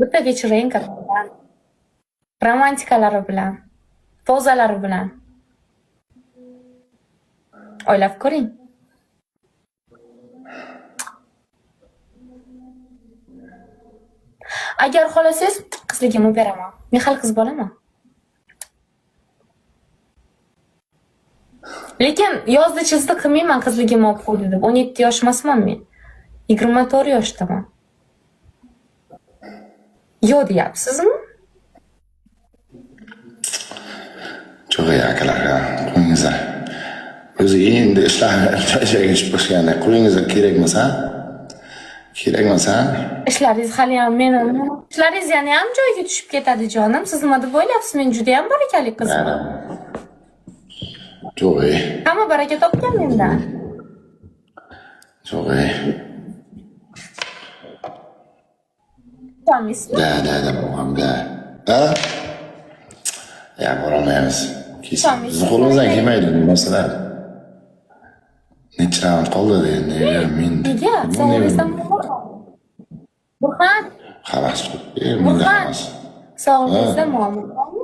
Bitta вечеринка bilan, romantikalari bilan, pozalari bilan. O'ylab ko'ring. Agar xohlasangiz, qizligimni beraman. Men hali qiz bolaman. Lekin yozda chizdi qilmayman qizligimni olib qo'ydi deb. 17 yosh emasman men. 24 yoshdaman. Yo'q deyapsizmi? Cho'g'i akalar, qo'yingizlar. O'zi endi ishlar joyiga tushib boshlaganda qo'yingizlar kerak emas, Kerak emas, Ishlaringiz haliyam meni ishlaringiz yana ham joyiga tushib ketadi jonim. Siz nima deb o'ylayapsiz? Men juda ham barakali qizman. Cho'g'i, Hamma baraka topgan mendan. cho'g'i. Ishonmaysizmi? Da, da, da, bo'g'am, da. Ha? Ya, borolmaymiz. Ishonmaysiz. Bizni qo'limizdan kelmaydi bu narsalar. Necha raund qoldi endi, men. Nega? Sog'lig'ingizdan muammo. Burxan, Havas. Menda Burxan. havas. Sog'lig'ingizda muammo bormi?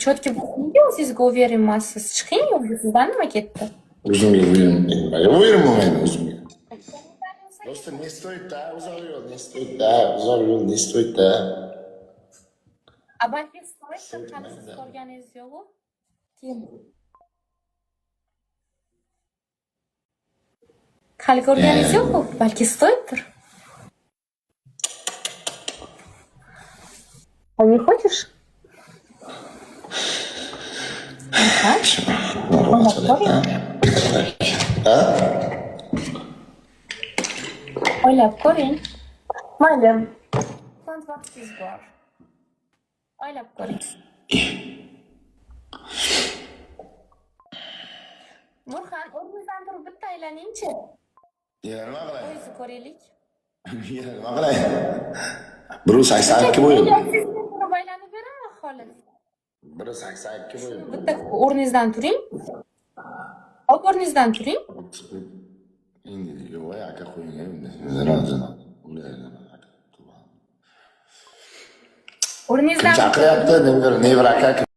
Чётко nega o'zingizga уверен emassiz? Chiqing yo'lga, sizdan nima ketdi? O'zimga уверен, уверен bo'lmayman o'zimga. Просто не стоит, да, uzoq yo'l, не стоит, да, uzoq yo'l, не стоит, да. A balki стоит, hali siz ko'rganingiz yo'q-u. Keyin. Hali ko'rganingiz yo'q-u, balki стоит-dir. А не хочешь? Burxan? Ha? O'ylab ko'ring. Mayli. Qancha vaqtingiz bor? O'ylab ko'ring. Burxan, o'rningizdan turib bitta aylaningchi. Yana nima qilay? O'zingizni ko'raylik. Yana nima qilay? 182 bo'yim. Sizga turib aylanib beraman xolos. 182 bo'yim. Bitta o'rningizdan turing. Hop, o'rningizdan turing. Endi yo'q, aka qo'ying endi. Zino, zino. O'rningizdan Kim chaqiryapti? Nevra aka.